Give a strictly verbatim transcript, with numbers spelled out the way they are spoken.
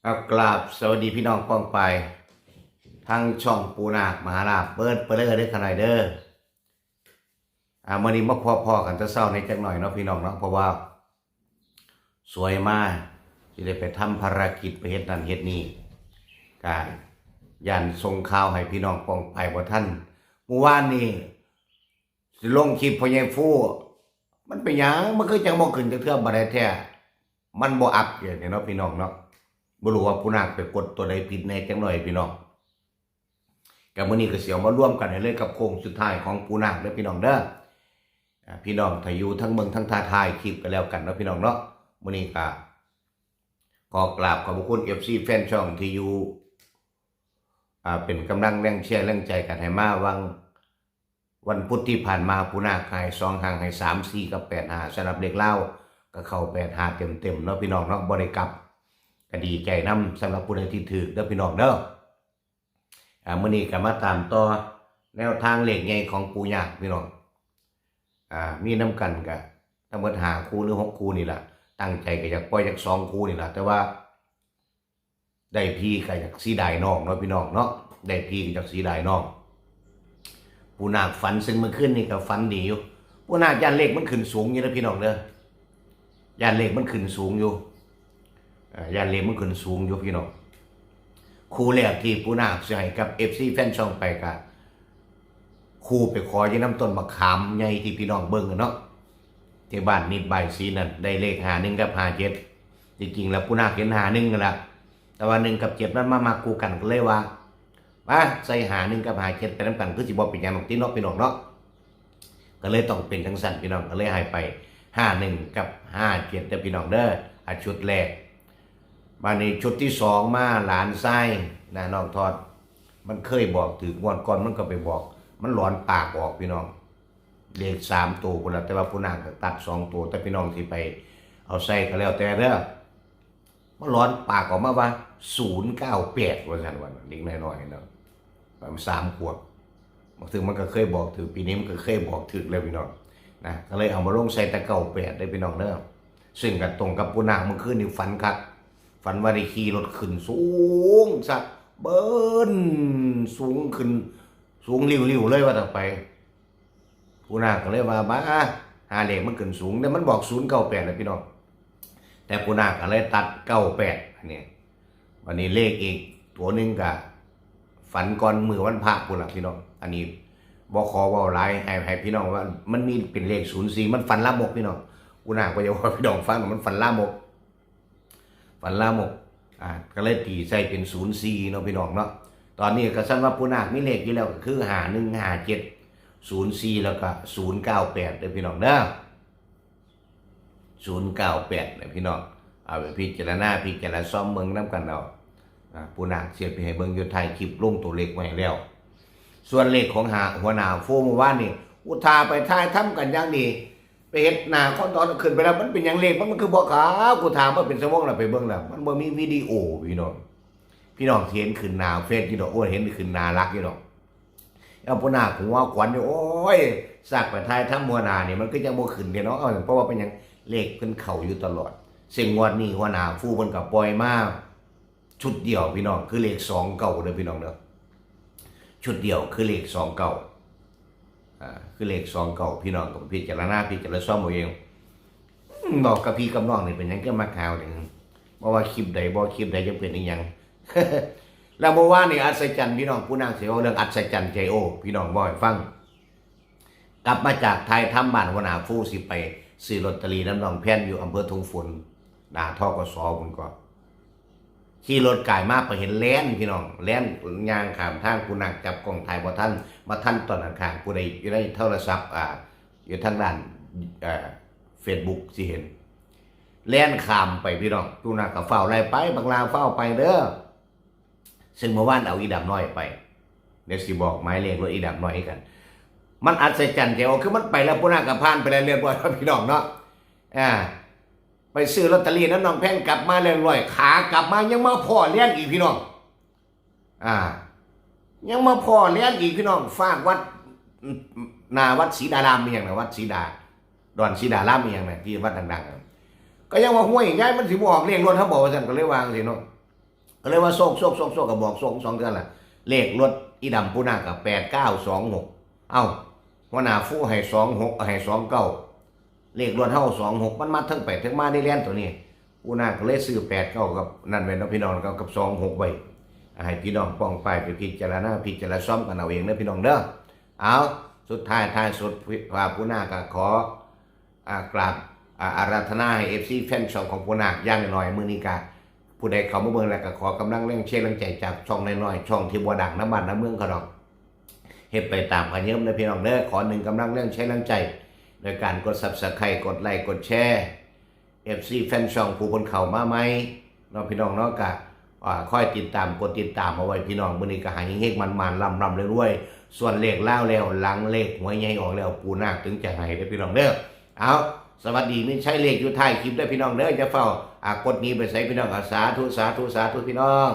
เอากราบสวัสดีพี่น้องป้องปายทั้งช่องปูนาคมหาลาภเบิดไปเลยเด้อขะหน่อยเด้อ อ่ามื้อนี้มาพบพ้อกันแต่เช้าในจักหน่อยเนาะพี่น้องเนาะ เพราะว่าสวยมาสิได้ไปทำภารกิจไปเฮ็ดนั่นเฮ็ดนี่ กะย่านส่งข่าวให้พี่น้องป้องปายบ่ทัน มื้อวานนี้สิลงคลิปพ่อใหญ่ฟู มันเป็นหยัง มันคือจังบ่ขึ้นจักเทื่อ บ่ได้แท้ มันบ่อัปเดตเนี่ยเนาะพี่น้องเนาะ บ่รู้ว่าปูนาคไปกดตัวใดผิดแน่จักหน่อยพี่น้อง กับมื้อนี้ก็สิเอามารวมกันให้เลยกับโค้งสุดท้ายของปูนาคเด้อพี่น้องเด้อ อ่า พี่น้องถ้าอยู่ทั้งเบิ่งทั้งท่าทายคลิปกันแล้วกันเนาะพี่น้องเนาะ มื้อนี้ก็ขอกราบขอบพระคุณ เอฟซี แฟนช่องที่อยู่ อ่า เป็นกำลังแรงเชียร์แรงใจกันให้มาวัง วันพุธที่ผ่านมาปูนาคให้สองหางให้สามสี่กับแปดห้า สำหรับเลขลาวก็เข้าแปดห้าเต็มๆเนาะพี่น้องเนาะ บ่ได้กลับ ก็ดีใจนำสำหรับผู้ใดที่ถืกเด้อพี่น้องเด้อ อ่า มื้อนี้ก็มาตามต่อแนวทางเลขใหญ่ของปู่ย่าพี่น้อง อ่า มีนำกันก็ทั้งหมดห้าคู่หรือหกคู่นี่ล่ะ ตั้งใจก็อยากปล่อยจักสองคู่นี่ล่ะ แต่ว่า ได้พี่ก็อยากเสียดายน้องเนาะพี่น้องเนาะ ได้พี่ก็อยากเสียดายน้อง ปู่นาคฝัน ซึ่งเมื่อคืนนี่ก็ฝันดีอยู่ ปู่นาคย่านเลขมันขึ้นสูงอยู่นะพี่น้องเด้อ ย่านเลขมันขึ้นสูงอยู่ อ่า ย่านเลขมันขึ้นสูงอยู่พี่น้อง คู่แรกที่ปู่นาคสิให้กับ เอฟซี แฟนช่องไปก็ คู่ไปขออยู่นำต้นมะขามใหญ่ที่พี่น้องเบิ่งกันเนาะ ที่บ้านนิดบายสีนั่น ได้เลขห้าหนึ่งกับห้าเจ็ด ที่จริงแล้วปู่นาคเห็นห้าหนึ่งนั่นล่ะ แต่ว่าหนึ่งกับเจ็ดมันมามักคู่กันก็เลยว่า มาใส่ห้าหนึ่งกับห้าเจ็ดไปนำกัน คือสิบ่เป็นหยังดอกติเนาะพี่น้องเนาะ ก็เลยต้องเป็นจังซั่นพี่น้อง ก็เลยให้ไปห้าหนึ่งกับห้าเจ็ดเด้อพี่น้องเด้อ อ่ะชุดแรก บาดนี้ชุดที่สองมาหลานชายนะ น้องทอด มันเคยบอกถืก งวดก่อนมันก็ไปบอก มันหลอนปากออกพี่น้อง เลขสามตัวพุ้นล่ะ แต่ว่าปู่นาคก็ตัดสองตัว แต่พี่น้องสิไปเอาใส่ก็แล้วแต่เด้อ มันหลอนปากออกมาว่า ศูนย์เก้าแปด ว่าซั่น ว่าเด็กน้อยๆเนาะ ประมาณสามขวบ ซึ่งมันก็เคยบอกถืก ปีนี้มันก็เคยบอกถืกแล้วพี่น้องนะ ก็เลยเอามาลงใส่แต่เก้าแปดเด้อพี่น้องเด้อ ซึ่งก็ตรงกับปู่นาคเมื่อคืนนี่ฝันคัก ฝันว่าได้ขี่รถขึ้นสูงซะ เบิ้นสูงขึ้น สูงริ้วๆเลยว่าต่อไป ปู่นาคก็เลยว่า บ้า หาเลขมันขึ้นสูง แต่มันบอกศูนย์เก้าแปดแหละพี่น้อง แต่ปู่นาคก็เลยตัดเก้าแปด อันนี้ วันนี้เลขอีกตัวหนึ่งก็ฝันก่อนมื้อวันพระพุ้นล่ะพี่น้อง อันนี้บ่ขอเว้าหลาย ให้ ให้พี่น้องว่ามันมีเป็นเลขศูนย์สี่ มันฝันลามกพี่น้อง ปู่นาคบ่อยากเว้าให้พี่น้องฟัง มันฝันลามก ฝันลามก อ่า ก็เลยตีใส่เป็นศูนย์สี่เนาะพี่น้องเนาะ ตอนนี้ก็ซั่นว่าปู่นาคมีเลขอยู่แล้วก็คือห้าหนึ่ง ห้าเจ็ด ศูนย์สี่ แล้วก็ศูนย์เก้าแปดเด้อพี่น้องเด้อ ศูนย์เก้าแปดนะพี่น้อง เอาไปพิจารณา พิจารณาซ่อมเบิ่งนำกันเอา อ่า ปู่นาคสิไปให้เบิ่งอยู่ท้ายคลิป ลงตัวเลขไว้แล้ว ส่วนเลขของหา หัวหน้าโฟมเมื่อวานนี่ อุทาไปถ่ายทำกันอย่างดี ไปเฮ็ดหน้าคอนตอนขึ้นไปแล้ว มันเป็นหยังเลขมัน มันคือบ่ขาว กูถามว่าเป็นชั่วโมงแล้วไปเบิ่งแล้ว มันบ่มีวิดีโอพี่น้อง พี่น้องสิเห็นขึ้นหน้าเฟซอยู่ดอก โอ้ย เห็นขึ้นหน้าหลักอยู่ดอก เอาปู่นาคหัวขวัญอยู่ โอ้ย สักไปถ่ายทำหัวหน้านี่ มันก็ยังบ่ขึ้นเด้เนาะ เพราะว่าเป็นหยัง เลขเพิ่นเข้าอยู่ตลอด ซึ่งงวดนี้หัวหน้าฟูเพิ่นก็ปล่อยมา ชุดเดียวพี่น้อง คือเลขสองเก้าเด้อพี่น้องเด้อ ชุดเดียวคือเลขสองเก้า อ่า คือเลขสองเก้า พี่น้องก็พิจารณา พิจารณาซ่อมเอาเอง อืม บอกกับพี่กับน้องนี่เป็นหยังก็มาข่าวนี่ เพราะว่าคลิปใด บ่คลิปใดจะเป็นอีหยัง แล้วเมื่อวานนี่อัศจรรย์พี่น้อง ปู่นาคสิเว้าเรื่องอัศจรรย์ใจโอ้ พี่น้องบ่ให้ฟัง กลับมาจากถ่ายทำบ้านหัวหน้าฟูสิไปซื้อลอตเตอรี่นำน้องแพนอยู่อำเภอทุ่งฝน หน้า ธ.ก.ส. พุ้นก็ ขี่รถกายมาไปเห็นแล่นพี่น้อง แล่นย่างข้ามทาง ปู่นาคจับกล้องถ่ายบ่ทัน บ่ทันตอนนั้นข้างผู้ใดอยู่ในโทรศัพท์ อ่า อยู่ทางด้าน เอ่อ เฟซบุ๊ก สิเห็น แล่นข้ามไปพี่น้อง ปู่นาคก็ฟ้าวไล่ไป บักหล่าฟ้าวไปเด้อ ซึ่งเมื่อวานเอาอีดำน้อยไป เดี๋ยวสิบอกหมายเลขรถอีดำน้อยให้กัน มันอัศจรรย์ใจว่า คือมันไปแล้ว ปู่นาคก็ผ่านไปแล้วเรียบร้อยแล้วพี่น้องเนาะ อ่า ไปซื้อลอตเตอรี่นำน้องแพนกลับมาเรียบร้อย ขากลับมายังมาพ้อแล่นอีกพี่น้อง อ่า ยังมาพ้อแล่นอีกพี่น้อง ฝากวัด หน้าวัดศรีดารามอีหยังนะ วัดศรีดา ดอนศรีดารามอีหยังนะ ที่วัดดังๆนะ ก็ยังว่า "ห้วย ยาย มันสิบ่ออกเลขรถเฮาบ่" ว่าซั่น ก็เลยวางสิเนาะ ก็เลยว่าโชคโชคโชคโชคก็บอกโชคสองเทื่อล่ะ เลขรถอีดำปูนาคก็แปดเก้าสองหก เอ้า หัวหน้าฟูให้สองหก ให้สองเก้า เลขรถเฮาสองหก มันมาเทิงไปเทิงมาในแลนตัวนี้ ปูนาคก็เลยซื้อแปดเก้ากับนั่นไว้เนาะพี่น้อง กับกับสองหกไว้ ให้พี่น้องป้องไปไปพิจารณาพิจารณาซ้อมกันเอาเองเด้อพี่น้องเด้อ เอา สุดท้ายท้ายสุดว่าปูนาคก็ขอ อ่ากราบอ่าอาราธนาให้ เอฟซี แฟนช่องของปูนาคอย่างน้อยมื้อนี้กะผู้ใดเข้ามาเบิ่งแล้วก็ขอกำลังแรงเชียร์แรงใจจากช่องน้อยๆ ช่องที่บ่ดังนำบ้านนำเมืองเขาดอก เฮ็ดไปตามขะเยิมเด้อพี่น้องเด้อ ขอหนึ่งกำลังแรงเชียร์แรงใจ โดยการกด Subscribe กดไลค์กดแชร์ เอฟซี แฟนช่องผู้เพิ่นเข้ามาใหม่เนาะพี่น้องเนาะ กะอ่าคอยติดตามกดติดตามเอาไว้พี่น้อง มื้อนี้ก็ให้เฮงๆ มันๆ ร่ำๆ รวยๆ ส่วนเลขลาวแล้ว หลังเลขหวยใหญ่ออกแล้ว ปูนาคถึงจะให้เด้อพี่น้องเด้อ เอา สวัสดีมีชัย เลขอยู่ท้ายคลิปเด้อพี่น้องเด้อ อย่าเฝ้าอ่ากดหนีไปไสพี่น้อง อ่า สาธุ สาธุ สาธุพี่น้อง